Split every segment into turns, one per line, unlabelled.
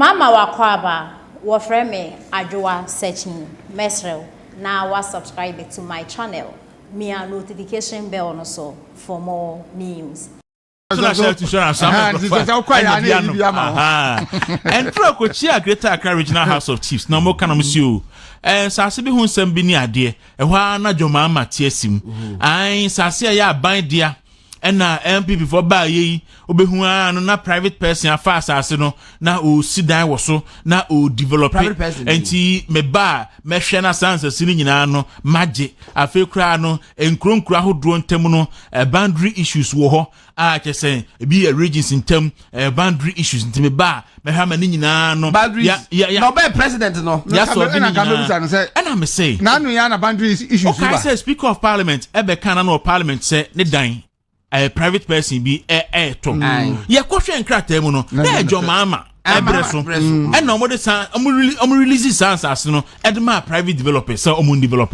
Mama wakɔ wɔfrɛ me Adwoa Searching. Mesrɛ na wa subscribe to my channel, mia notification bell no so for more news.
Ɛntura kɔkyia Greater Accra Regional House of Chiefs na ɔmo ka na ɔmo si o, nsaase bi ho nsɛm bi ne adeɛ ɛhɔ ara na dwɔmaama te asi mu ae. Nsaase a ɛyɛ aban dea ɛna NPP fo baa yɛ yi, wobɛhu ara no na private person afa asase no na ɔsi dan wɔ so na ɔdevelop. Nti meba a, mɛhwɛ na saa nsase no nyinaa no magye. Afei koraa no, nkuro nkuro ahodoɔ ntam no, boundary issues wɔ hɔ a kyɛ sɛ ebi yɛ regions ntam boundary issues. Nti meba a, mɛhwɛ ama ne nyinaa no.
Boundaries na ɔbɛyɛ president no.
Yasɔ bi ne nyinaa ɛna me se.
N'anu ya na boundary issues ba.
Ɔkae sɛ Speaker of Parliament ɛbɛka na no wɔ Parliament sɛ ne dan ɛyɛ private person bi ɛɛtɔ. Yɛkɔhwɛ nkrataa mu no na ɛjɔ maama ɛbrɛ so ɛna ɔmo de san ɔmo release saa nsase no ɛde maa private developers sɛ ɔmo develop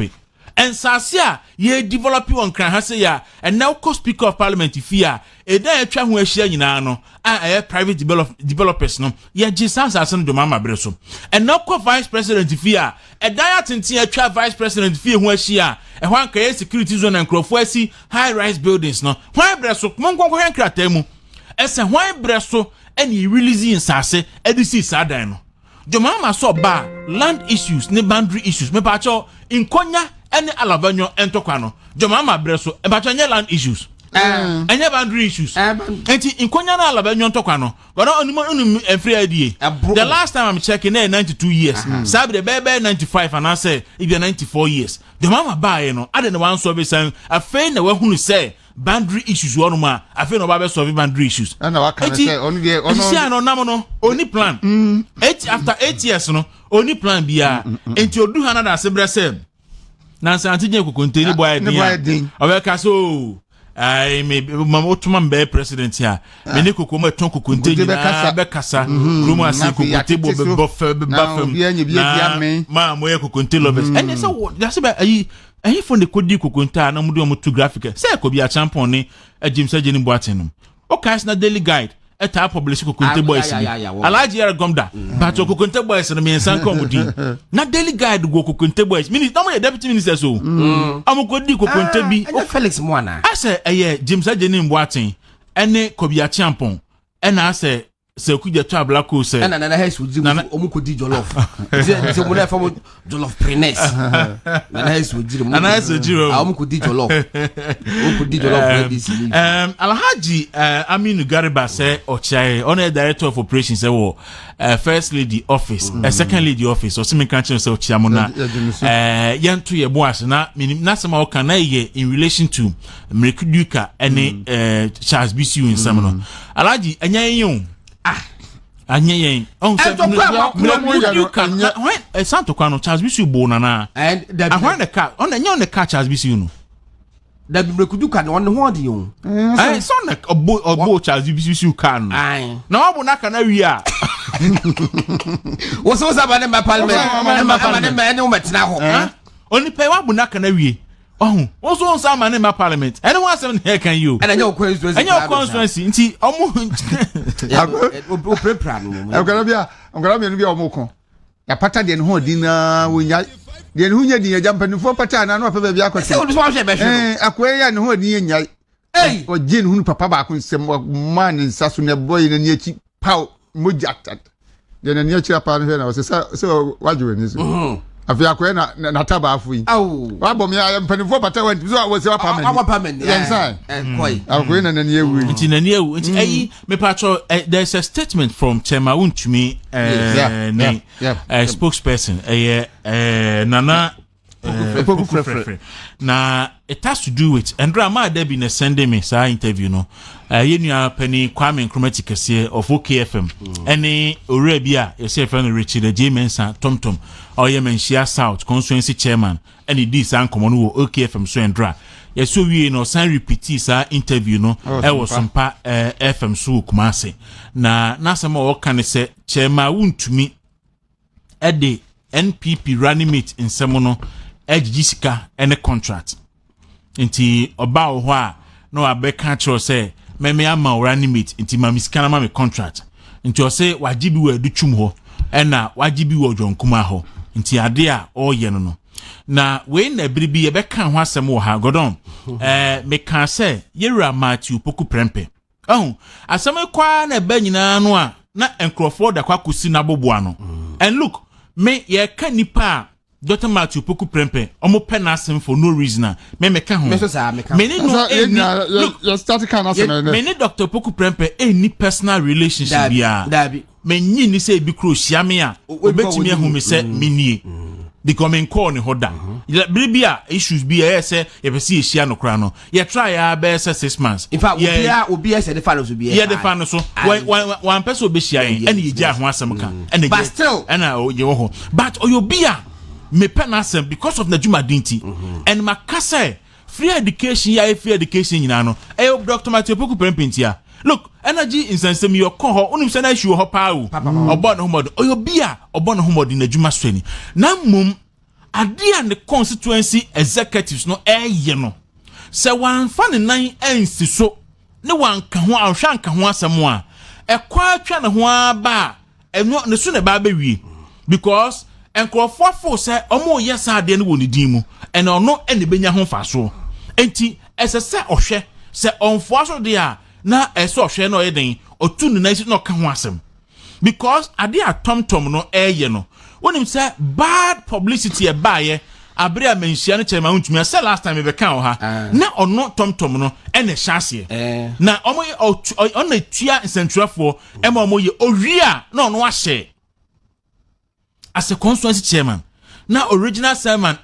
nsase a yɛ develop wɔ Nkran ha sɛ yɛ a. Ɛnna wokɔ Speaker of Parliament fie a, ɛdan atwa ho ahyia nyinaa no a ɛyɛ private developers no, yɛgye saa nsase no dwom ama berɛ so. Ɛnna wokɔ Vice President fie a, ɛdan atenten atwa Vice President fie ho ahyia a ɛhɔ anka yɛ security zone na nkurɔfoɔ asi high rise buildings no, hwan berɛ so? Monkɔnkɔhwɛ nkrataa mu ɛsɛ hwan berɛ so ɛne release nsase ɛde sii saa dan no. Dwomama sɛ ɔbaa, land issues ne boundary issues, mepaakyɛw, Nkonya ne Alavanyo ntɔkwa no, dwomama berɛ so, mepaakyɛw, ɛnyɛ land issues, ɛnyɛ boundary issues? Nti Nkonya ne Alavanyo ntɔkwa no, wɔn onim onim mfiri adie. The last time I'm checking, na yɛ 92 years. Saa bi de bɛyɛ 95 anaasɛ ebi 94 years. Dwomama baayɛ no ade na wɔn ansɔ bi san. Afei na wahunu sɛ boundary issues wɔ nom a, afei na ɔba bɛ solve boundary issues.
Ɛna waka no sɛ ɔno deɛ ɔno.
Sisi a na ɔnam no, oni plan. Eight after 8 years no, oni plan biara. Nti odu ha na da ase brɛ sɛ nansa ante gyina kokonte ne bɔ ayɛ den a, ɔbɛka so ooo, ayi me ma wotuma mbɛyɛ president a, me ne koko ma ɛtɔn kokonte nyinaa bɛkasa kurom ase. Kokonte bɔ bɛbɔ fɛ bɛba fam na maa mo yɛ kokonte lovers. Ɛnɛ sɛ wɔ yase bɛ ayi ɛyin fo ne kodi kokonte a na mo de wɔn to graphic sɛ ɛkɔ bi Acheampong ne James Agyenim Boateng nom. Ɔkae na Daily Guide ɛtaa publish Kokonte Boys bi, Alhaji Yɛrɛ Gɔmda but Kokonte Boys no mmiɛnsa nka ɔmo din na Daily Guide wɔ Kokonte Boys mini na ɔmo yɛ deputy ministers o, ɔmo kɔ di kokonte bi.
Ɛnyɛ Felix mu ana?
Asɛ ɛyɛ James Agyenim Boateng ɛne Kobi Acheampong ɛna asɛ sɛ Okudzeto Ablakwa sɛ.
Ɛna Nana Hɛs odi mu, ɔmo kɔ di jollof nti mo na ɛfɛ mo jollof preness. Nana Hɛs odi mu.
Nana Hɛs odi mu.
A ɔmo kɔ di jollof, ɔmo kɔ di jollof NDC ni.
Alhaji Aminu Gariba sɛ ɔkyerɛ, ɔno yɛ director of operations wɔ First Lady office, Second Lady office. Ɔsɛ mi nka kyerɛ sɛ ɔkyia mo na yɛnto yɛ bo ase na minim n'asɛm a ɔka na yɛ in relation to Mireku Duker ɛne Charles Bissue nsɛm no. Alhaji, ɛnyɛ yɛn o.
Ah.
Anyɛ yɛn ɔn sɛ
Ɛntɔkwa a
Mireku Duker na hwan ɛsan tɔkwa no, Charles Bissue bo nana ahwan na ka ɔna ɛnyɛ ɔna ka Charles Bissue no.
Dabi, Mireku Duker na ɔne ho ɔde o.
Ɛn sɛ ɔna ɔbo Charles Bissue kaa no na wabo n'aka na wie a.
Wosi wosi aba ne mba parliament ɛma ama ne mba ɛne wɔn tena hɔ.
Onipa yi wabo n'aka na wie, ɔho wɔn nso nsa ama ne mma parliament, ɛne ho asɛm na ɛka yi o.
Ɛna ɛnyɛ o constituency.
Ɛnyɛ o constituency nti ɔmo.
Opirapira no.
Nkwadaa mmienu bi a wɔn ko yapata deɛ ne ho ɔdin naa wonya deɛ ne ho nyɛ din agya mpanimfoɔ pata anaa na wapɛ baabi akɔte.
Sɛ olùsọ ahwɛ bɛhwɛ no.
Akoa yi a ne ho ɔdin yɛ nyae, ɔgye ne ho papa baako nsɛm, ɔmaa ne nsa so na ɛbɔ yi n'ani akyi paw mogya tata deɛ n'ani akyi apa no hwɛ na ɔsɛ sɛ wagye w'ani so. Afei akɔyɛ na n'atabaafo yi wabɔ mi ayɛ mpanimfoɔ pata wa ntumi so wɔ sɛ wapa m'ani yɛn san akɔyɛ na n'ani awu yi.
Nti n'ani awu nti ɛyi mepatwɔ, there is a statement from Chairman Wontumi ne spokesperson, ɛyɛ Nana
Opoku Frɛfrɛ,
na it has to do with ndra maa Debbie na sending me saa interview no. Yɛ nua panyin Kwame Nkrumah ti kɛseɛ of OKFM ɛne owura bi a yɛsɛ yɛfrɛ no Richard J Mensa Tomtom a ɔyɛ Manhyia South constituency chairman ɛne di saa nkɔmɔ no wɔ OKFM so ndra. Yɛsɛ owie na ɔsan repeat saa interview no ɛwɔ Sompa FM so wɔ Kumase, na n'asɛm a ɔka ne sɛ Chairman Wontumi ɛde NPP running mate nsɛm no ɛgyegye sika ɛne contract. Nti ɔbaa wɔ hɔ a na wabɛka kyerɛw sɛ mɛmɛ ama wo running mate, nti ma me sika na ma me contract. Nti ɔsɛ wagye bi wɔ Adutwum hɔ, ɛna wagye bi wɔ Dwonkuma hɔ. Nti ade a ɔreyɛ no, na wei na ebiri bi yɛbɛka ho asɛm wɔ ha. Gordon, meka sɛ yɛwura Matthew Poku Prɛmpɛ ɛho asɛm yi kɔ na ɛbɛ nyinaa no a, na nkurɔfoɔ da kɔ akɔsi n'aboboa no. And look, me yɛka nipa a Dr Matthew Poku Prɛmpɛ ɔmo pɛ n'asɛm for no reason a, me meka ho.
Me nso saa meka.
Me ne no ɛni, look,
yɛ start kan asɛm ɛnɛ.
Me ne Dr Poku Prɛmpɛ ɛni personal relationship
Daabi.
biara.
Daabi.
Me nyi ni sɛ ebi kuro hyia me a, obetumi ahu me sɛ me nie, because me nkɔɔ ne hɔ da. Bere bi a issues bi ɛyɛ sɛ yɛpɛ sɛ yɛhyia no koraa no, yɛtry yɛ bɛyɛ sɛ 6 months.
In fact, obiara sɛ de fa no so bi.
Yɛde fa no so, wampɛ sɛ obɛhyia yɛn, ɛna yɛgya ho asɛm ka, ɛna
But still-
ɛna yɛwɔ hɔ. But ɔyɛ obi a mepɛ n'asɛm because of n'adwumaden ti, and maka sɛ free education yɛ ayɛ free education nyinaa no, ɛyɛ Dr Matthew Opoku Prempeh ntia. Look, energy nsɛnsɛm yi ɔkɔ hɔ, onim sɛ na issue wɔ hɔ paa o, ɔbɔ ne ho mmɔden. Ɔyɛ obi a ɔbɔ ne ho mmɔden n'adwuma so ani. Na mmom adeɛ a ne constituency executives no ɛɛyɛ no, sɛ wɔamfa ne nan ansi so ne wanka ho ahwɛ anka ho asɛm a, ɛkɔ atwa ne ho aba a, ɛno ne so na ɛba abɛwie, because nkurɔfoɔ fo sɛ ɔmo yɛ saa adeɛ no wɔ ne din mu, ɛna ɔno ɛna ebenya ho mfasoɔ. Nti ɛsɛ sɛ ɔhwɛ sɛ ɔnfoa so deɛ a, na ɛsɛ ɔhwɛ na ɔyɛ den ɔtu ne nan si na ɔka ho asɛm, because adeɛ a TomTom no ɛɛyɛ no, wonim sɛ bad publicity ɛbaayɛ abere a manhyia no kyerɛ ma wontumi sɛ last time mebɛka wɔ ha.
Ah.
Na ɔno TomTom no ɛna ɛhyɛ aseɛ na ɔmo yɛ ɔna tua nsɛntwerɛfoɔ ɛma ɔmo yɛ owie a, na ɔno ahyɛ as a constituency chairman na original chairman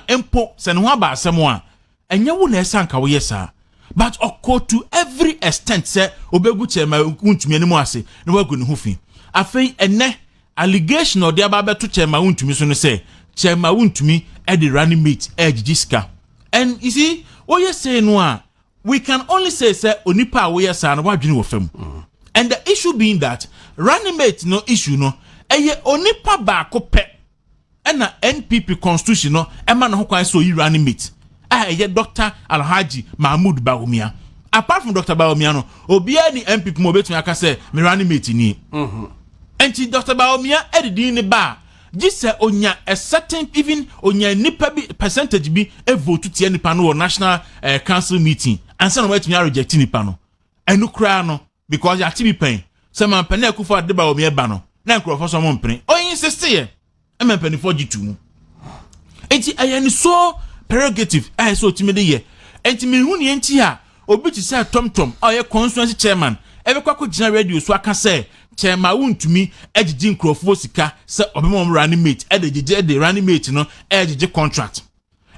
mpo sɛ ne ho aba asɛm a, ɛnyɛ wo na ɛsɛ anka woyɛ saa. But ɔkɔ to every extent sɛ obɛgu Chairman Wontumi anim ase na wagu ne ho fi. Afei ɛnɛ allegation a ɔde aba abɛto Chairman Wontumi so no sɛ Chairman Wontumi ɛde running mate ɛɛgyegye sika. And you see, woyɛ sei no a, we can only say sɛ onipa a woyɛ saa no, wadwene wɔ fam. And the issue being that running mate no issue no, ɛyɛ onipa baako pɛ ɛna NPP constitution no ɛma ne ho kwan sɛ oyi running mate a, ɛyɛ Dr Alhaji Mahmood Bawumia. Apart from Dr Bawumia no, obiara ni NPP mu obetumi aka sɛ me running mate nie. Nti Dr Bawumia ɛde din ne ba a, gye sɛ onya a certain, even onya nipa bi percentage bi evote tia nipa no wɔ national council meeting ansa na wɔatumi areject nipa no. Ɛno koraa no, because yɛate bi pɛn sɛ mampanin Akufo Addo Bawumia ba no, na nkurɔfoɔ sɛ ɔmo mpene, ɔyɛ insist yɛ ɛma mpanimfoɔ gye to mu. Nti ɛyɛ ne so prerogative a ɛsɛ otumi de yɛ. Nti mihu ne nti a obi te sɛ TomTom a ɔyɛ constituency chairman ɛbɛkɔ akɔgyina radio so aka sɛ Chairman Wontumi agyegye nkurɔfoɔ sika sɛ ɔbɛma wɔn running mate, ɛde gyegye, ɛde running mate no ɛgyegye contract.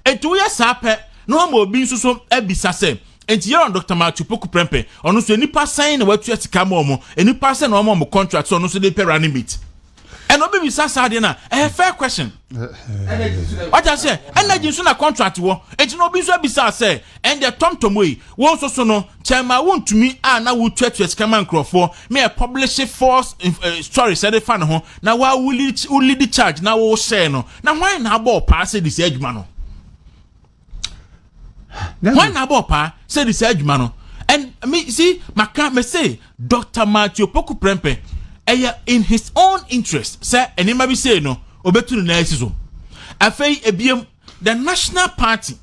Nti woyɛ saa pɛ na wɔn ma obi nso so abisa sɛ, nti yɛrɛ Dr Matthew Poku Prempeh, ɔno nso nipa sɛn na watua sika ma wɔn, nipa sɛn na wɔn ma wɔn contract sɛ ɔno nso de pɛ running mate? Ɛna obi bisa saa adeɛ na ɛyɛ fair question. Wagya sɛ energy nso na contract wɔ. Nti na obi nso abisa sɛ, ɛndeɛ TomTom yi wɔn nso so no, Chairman Wontumi a na wotuatua sika ma nkurɔfoɔ me ɛ publish false story sɛ de fa ne ho na wa wo lead charge na wo hyɛ no, na hwan na abɔ ɔpaa sɛ de sɛ adwuma no, hwan na abɔ ɔpaa sɛ de sɛ adwuma no? And me see, maka me say Dr Matthew Poku Prempeh, ɛyɛ in his own interest sɛ nneɛma bi sei no, obetu ne nan asi so. Afei ebiem, the national party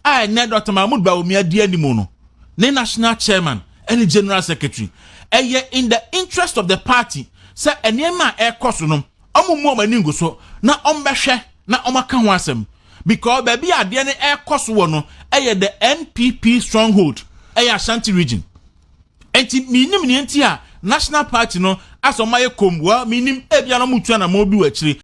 a ɛnɛ Dr Mahmood Bawumia di anim no, ne national chairman ɛne general secretary, ɛyɛ in the interest of the party sɛ nneɛma a ɛrekɔ so no, ɔmo mu ɔmo ani ngu so na ɔmo bɛhwɛ na ɔmo aka ho asɛm, because baabi a adeɛ no ɛrekɔ so wɔ no, ɛyɛ the NPP stronghold, ɛyɛ Ashanti Region. Nti minim nea nti a national party no asɔ ɔmo ayɛ kom. Well, minim ebia na ɔmo tu anamɔ bi wɔ akyire.